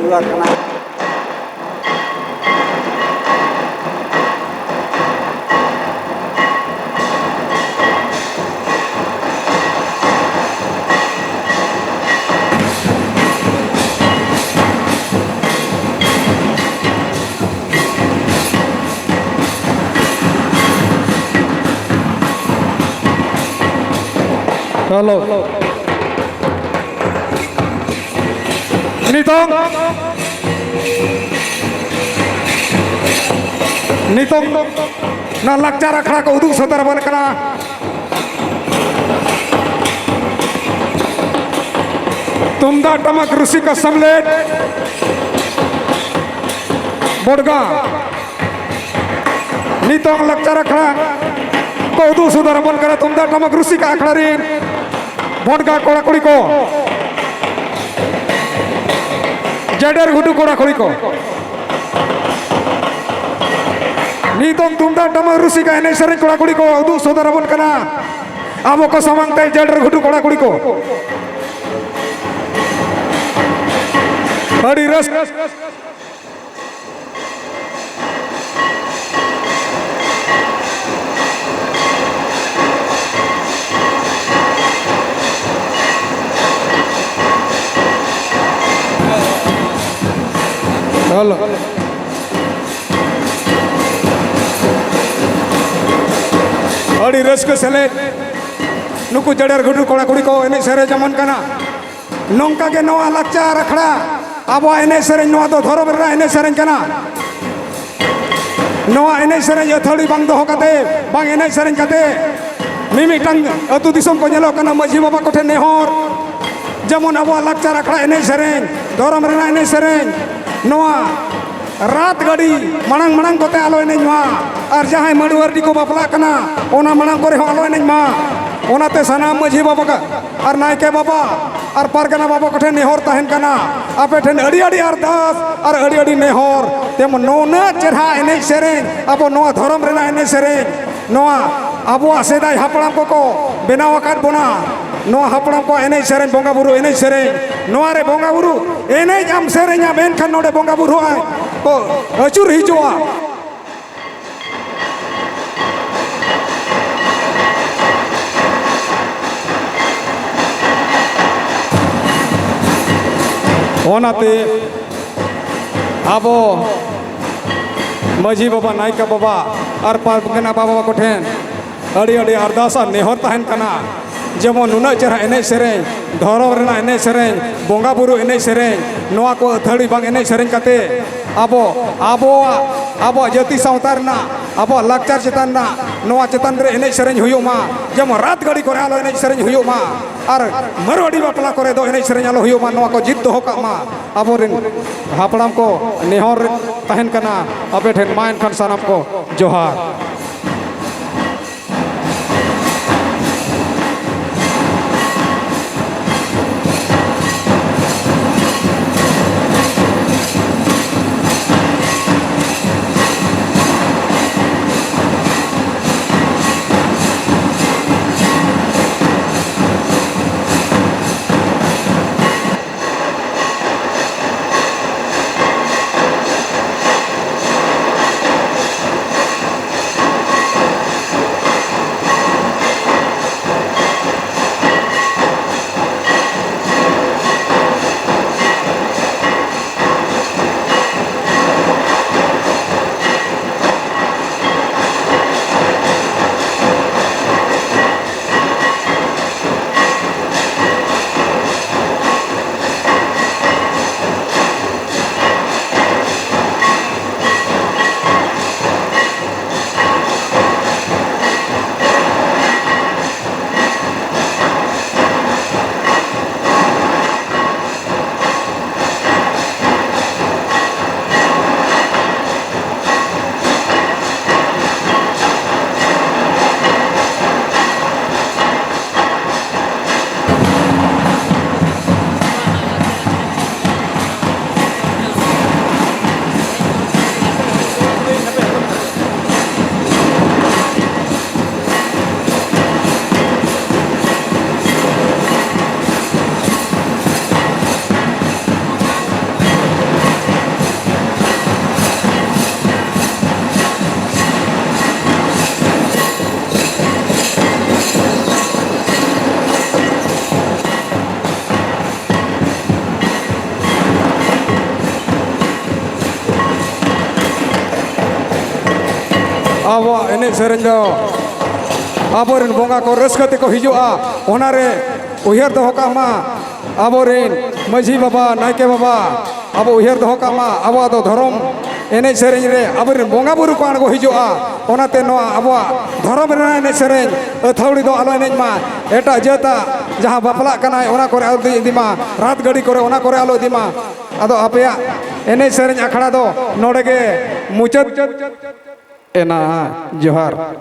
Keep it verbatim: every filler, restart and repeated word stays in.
ᱡᱚᱦᱟᱨ ᱠᱟᱱᱟ᱾ ᱦᱮᱞᱳ᱾ ᱱᱤᱛᱚᱝ, ᱱᱤᱛᱚᱝ ᱱᱚᱣᱟ ᱞᱟᱠᱪᱟᱨ ᱟᱠᱷᱲᱟ ᱠᱚ ᱩᱫᱩᱜ ᱥᱚᱫᱚᱨ ᱟᱵᱚᱱ ᱠᱟᱱᱟ᱾ ᱛᱩᱢᱫᱟᱜ ᱴᱟᱢᱟᱠ ᱨᱩᱥᱤᱠᱟ ᱥᱮᱢᱞᱮᱫ ᱵᱚᱰᱜᱟ᱾ ᱱᱤᱛᱚᱝ ᱞᱟᱠᱪᱟᱨ ᱟᱠᱷᱲᱟ ᱠᱚ ᱩᱫᱩᱜ ᱥᱚᱫᱚᱨ ᱟᱵᱚᱱ ᱠᱟᱱᱟ ᱛᱩᱢᱫᱟᱜ ᱴᱟᱢᱟᱠ ᱨᱩᱥᱤᱠᱟ ᱟᱠᱷᱲᱟ ᱨᱮᱱ ᱵᱚᱰᱜᱟ ᱠᱚᱲᱟ ᱠᱩᱲᱤ ᱠᱚ, ᱡᱮᱰᱮᱨ ᱜᱷᱩᱴᱩ ᱠᱚᱲᱟ ᱠᱩᱲᱤ ᱠᱚ᱾ ᱱᱤᱛᱚᱝ ᱛᱩᱢᱫᱟᱜ ᱴᱟᱢᱟᱠ ᱨᱩᱥᱤᱠᱟ ᱮᱱᱮᱡ ᱥᱮᱨᱮᱧ ᱠᱚᱲᱟ ᱠᱩᱲᱤ ᱠᱚ ᱩᱫᱩᱜ ᱥᱚᱫᱚᱨ ᱟᱵᱚᱱ ᱠᱟᱱᱟ ᱟᱵᱚ ᱠᱚ ᱥᱟᱢᱟᱝ ᱛᱮ ᱡᱮᱰᱮᱨ ᱜᱷᱩᱴᱩ ᱠᱚᱲᱟ ᱠᱩᱲᱤ ᱠᱚ᱾ ᱟᱹᱰᱤ ᱨᱟᱹᱥᱠᱟᱹ᱾ ᱦᱮᱞᱳ᱾ ᱟᱹᱰᱤ ᱨᱟᱹᱥᱠᱟᱹ ᱥᱮᱞᱮᱫ ᱱᱩᱠᱩ ᱡᱮᱰᱮᱨ ᱜᱷᱩᱴᱩ ᱠᱚᱲᱟ ᱠᱩᱲᱤ ᱠᱚ ᱮᱱᱮᱡ ᱥᱮᱨᱮᱧ ᱡᱮᱢᱚᱱ ᱠᱟᱱᱟ᱾ ᱱᱚᱝᱠᱟ ᱜᱮ ᱱᱚᱣᱟ ᱞᱟᱠᱪᱟᱨ ᱟᱠᱷᱲᱟ, ᱟᱵᱚᱣᱟᱜ ᱮᱱᱮᱡ ᱥᱮᱨᱮᱧ, ᱱᱚᱣᱟ ᱫᱚ ᱫᱷᱚᱨᱚᱢ ᱨᱮᱱᱟᱜ ᱮᱱᱮᱡ ᱥᱮᱨᱮᱧ ᱠᱟᱱᱟ᱾ ᱱᱚᱣᱟ ᱮᱱᱮᱡ ᱥᱮᱨᱮᱧ ᱟᱹᱛᱷᱟᱹᱲᱤ ᱵᱟᱝ ᱫᱚᱦᱚ ᱠᱟᱛᱮ, ᱵᱟᱝ ᱮᱱᱮᱡ ᱥᱮᱨᱮᱧ ᱠᱟᱛᱮ, ᱢᱤᱢᱤᱫᱴᱟᱝ ᱟᱹᱛᱩ ᱫᱤᱥᱚᱢ ᱠᱚ ᱧᱮᱞᱚᱜ ᱠᱟᱱᱟ, ᱢᱟᱹᱡᱷᱤ ᱵᱟᱵᱟ ᱠᱚᱴᱷᱮᱱ ᱱᱮᱦᱚᱨ, ᱡᱮᱢᱚᱱ ᱟᱵᱚᱣᱟᱜ ᱞᱟᱠᱪᱟᱨ ᱟᱠᱷᱲᱟ ᱮᱱᱮᱡ ᱥᱮᱨᱮᱧ, ᱫᱷᱚᱨᱚᱢ ᱨᱮᱱᱟᱜ ᱮᱱᱮᱡ ᱥᱮᱨᱮᱧ, ᱱᱚᱣᱟ ᱨᱟᱛ ᱜᱟᱹᱰᱤ ᱢᱟᱲᱟᱝ ᱢᱟᱲᱟᱝ ᱠᱚᱛᱮ ᱟᱞᱚ ᱮᱱᱮᱡ ᱢᱟ, ᱟᱨ ᱡᱟᱦᱟᱸᱭ ᱢᱟᱹᱰᱣᱟᱹᱨᱰᱤ ᱠᱚ ᱵᱟᱯᱞᱟᱜ ᱠᱟᱱᱟ, ᱚᱱᱟ ᱢᱟᱲᱟᱝ ᱠᱚᱨᱮ ᱦᱚᱸ ᱟᱞᱚ ᱮᱱᱮᱡ ᱢᱟ᱾ ᱚᱱᱟᱛᱮ ᱥᱟᱱᱟᱢ ᱢᱟᱹᱡᱷᱤ ᱵᱟᱵᱟ ᱟᱨ ᱱᱟᱭᱠᱮ ᱵᱟᱵᱟ ᱟᱨ ᱯᱟᱨᱜᱟᱱᱟ ᱵᱟᱵᱟ ᱠᱚᱴᱷᱮᱱ ᱱᱮᱦᱚᱨ ᱛᱟᱦᱮᱱ ᱠᱟᱱᱟ, ᱟᱯᱮ ᱴᱷᱮᱱ ᱟᱹᱰᱤ ᱟᱹᱰᱤ ᱟᱨᱫᱟᱥ ᱟᱨ ᱟᱹᱰᱤ ᱟᱹᱰᱤ ᱱᱮᱦᱚᱨ, ᱡᱮᱢᱚᱱ ᱱᱩᱱᱟᱹᱜ ᱪᱮᱨᱦᱟ ᱮᱱᱮᱡ ᱥᱮᱨᱮᱧ, ᱟᱵᱚ ᱱᱚᱣᱟ ᱫᱷᱚᱨᱚᱢ ᱨᱮᱱᱟᱜ ᱮᱱᱮᱡ ᱥᱮᱨᱮᱧ, ᱱᱚᱣᱟ ᱟᱵᱚᱣᱟᱜ ᱥᱮᱫᱟᱭ ᱦᱟᱯᱲᱟᱢ ᱠᱚᱠᱚ ᱵᱮᱱᱟᱣ ᱟᱠᱟᱫ ᱵᱚᱱᱟ, ᱱᱚᱣᱟ ᱦᱟᱯᱲᱟᱢ ᱠᱚᱣᱟᱜ ᱮᱱᱮᱡ ᱥᱮᱨᱮᱧ, ᱵᱚᱸᱜᱟ ᱵᱩᱨᱩ ᱮᱱᱮᱡ ᱥᱮᱨᱮᱧ, ᱱᱚᱣᱟ ᱨᱮ ᱵᱚᱸᱜᱟ ᱵᱩᱨᱩ ᱮᱱᱮᱡ ᱟᱢ, ᱥᱮᱨᱮᱧ ᱟᱢ, ᱮᱱᱠᱷᱟᱱ ᱱᱚᱰᱮ ᱵᱚᱸᱜᱟ ᱵᱩᱨᱩ ᱦᱚᱸ ᱠᱚ ᱟᱹᱪᱩᱨ ᱦᱤᱡᱩᱜᱼᱟ᱾ ᱚᱱᱟᱛᱮ ᱟᱵᱚ ᱢᱟᱹᱡᱷᱤ ᱵᱟᱵᱟ, ᱱᱟᱭᱠᱮ ᱵᱟᱵᱟ ᱟᱨ ᱯᱟᱨᱜᱟᱱᱟ ᱵᱟᱵᱟ ᱠᱚᱴᱷᱮᱱ ᱟᱹᱰᱤ ᱟᱹᱰᱤ ᱟᱨᱫᱟᱥ ᱟᱨ ᱱᱮᱦᱚᱨ ᱛᱟᱦᱮᱱ ᱠᱟᱱᱟ, ᱡᱮᱢᱚᱱ ᱱᱩᱱᱟᱹᱜ ᱪᱮᱦᱨᱟ ᱮᱱᱮᱡ ᱥᱮᱨᱮᱧ, ᱫᱷᱚᱨᱚᱢ ᱨᱮᱱᱟᱜ ᱮᱱᱮᱡ ᱥᱮᱨᱮᱧ, ᱵᱚᱸᱜᱟ ᱵᱩᱨᱩ ᱮᱱᱮᱡ ᱥᱮᱨᱮᱧ, ᱱᱚᱣᱟ ᱠᱚ ᱟᱹᱛᱷᱟᱹᱲᱤ ᱵᱟᱝ ᱮᱱᱮᱡ ᱥᱮᱨᱮᱧ ᱠᱟᱛᱮ ᱟᱵᱚ, ᱟᱵᱚᱣᱟᱜ, ᱟᱵᱚᱣᱟᱜ ᱡᱟᱹᱛᱤ ᱥᱟᱶᱛᱟ ᱨᱮᱱᱟᱜ, ᱟᱵᱚᱣᱟᱜ ᱞᱟᱠᱪᱟᱨ ᱪᱮᱛᱟᱱ ᱨᱮᱱᱟᱜ, ᱱᱚᱣᱟ ᱪᱮᱛᱟᱱ ᱨᱮ ᱮᱱᱮᱡ ᱥᱮᱨᱮᱧ ᱦᱩᱭᱩᱜ ᱢᱟ, ᱡᱮᱢᱚᱱ ᱨᱟᱛ ᱜᱟᱹᱰᱤ ᱠᱚᱨᱮ ᱟᱞᱚ ᱮᱱᱮᱡ ᱥᱮᱨᱮᱧ ᱦᱩᱭᱩᱜ ᱢᱟ, ᱟᱨ ᱢᱟᱹᱨᱣᱟᱹᱲᱤ ᱵᱟᱯᱞᱟ ᱠᱚᱨᱮ ᱫᱚ ᱮᱱᱮᱡ ᱥᱮᱨᱮᱧ ᱟᱞᱚ ᱦᱩᱭᱩᱜ ᱢᱟ, ᱱᱚᱣᱟ ᱠᱚ ᱡᱤᱫ ᱫᱚᱦᱚ ᱠᱟᱜ ᱢᱟ᱾ ᱟᱵᱚᱨᱮᱱ ᱦᱟᱯᱲᱟᱢ ᱠᱚ ᱱᱮᱦᱚᱨ ᱛᱟᱦᱮᱱ ᱠᱟᱱᱟ ᱟᱯᱮ ᱴᱷᱮᱱ, ᱢᱟ ᱮᱱᱠᱷᱟᱱ ᱥᱟᱱᱟᱢ ᱠᱚ ᱡᱚᱦᱟᱨ᱾ ᱟᱵᱚᱣᱟᱜ ᱮᱱᱮᱡ ᱥᱮᱨᱮᱧ ᱫᱚ ᱟᱵᱚᱨᱮᱱ ᱵᱚᱸᱜᱟ ᱠᱚ ᱨᱟᱹᱥᱠᱟᱹ ᱛᱮᱠᱚ ᱦᱤᱡᱩᱜᱼᱟ, ᱚᱱᱟᱨᱮ ᱩᱭᱦᱟᱹᱨ ᱫᱚᱦᱚ ᱠᱟᱜ ᱢᱟ ᱟᱵᱚᱨᱮᱱ ᱢᱟᱹᱡᱷᱤ ᱵᱟᱵᱟ, ᱱᱟᱭᱠᱮ ᱵᱟᱵᱟ, ᱟᱵᱚ ᱩᱭᱦᱟᱹᱨ ᱫᱚᱦᱚ ᱠᱟᱜ ᱢᱟ ᱟᱵᱚᱣᱟᱜ ᱫᱚ ᱫᱷᱚᱨᱚᱢ ᱮᱱᱮᱡ ᱥᱮᱨᱮᱧ ᱨᱮ ᱟᱵᱚᱨᱮᱱ ᱵᱚᱸᱜᱟ ᱵᱩᱨᱩ ᱠᱚ ᱟᱬᱜᱚ ᱦᱤᱡᱩᱜᱼᱟ᱾ ᱚᱱᱟᱛᱮ ᱱᱚᱣᱟ ᱟᱵᱚᱣᱟᱜ ᱫᱷᱚᱨᱚᱢ ᱨᱮᱱᱟᱜ ᱮᱱᱮᱡ ᱥᱮᱨᱮᱧ ᱟᱹᱛᱷᱟᱹᱣᱲᱤ ᱫᱚ ᱟᱞᱚ ᱮᱱᱮᱡ ᱢᱟ, ᱮᱴᱟᱜ ᱡᱟᱹᱛᱟᱜ ᱡᱟᱦᱟᱸ ᱵᱟᱯᱞᱟᱜ ᱠᱟᱱᱟᱭ ᱚᱱᱟ ᱠᱚᱨᱮ ᱟᱞᱚ ᱤᱫᱤ ᱢᱟ, ᱨᱟᱛ ᱜᱟᱹᱰᱤ ᱠᱚᱨᱮ ᱚᱱᱟ ᱠᱚᱨᱮ ᱟᱞᱚ ᱤᱫᱤ ᱢᱟ᱾ ᱟᱫᱚ ᱟᱯᱮᱭᱟᱜ ᱮᱱᱮᱡ ᱥᱮᱨᱮᱧ ᱟᱠᱷᱲᱟ ᱫᱚ ᱱᱚᱰᱮ ᱜᱮ ᱢᱩᱪᱟᱹᱫ ᱮᱱᱟ᱾ ᱡᱚᱦᱟᱨ᱾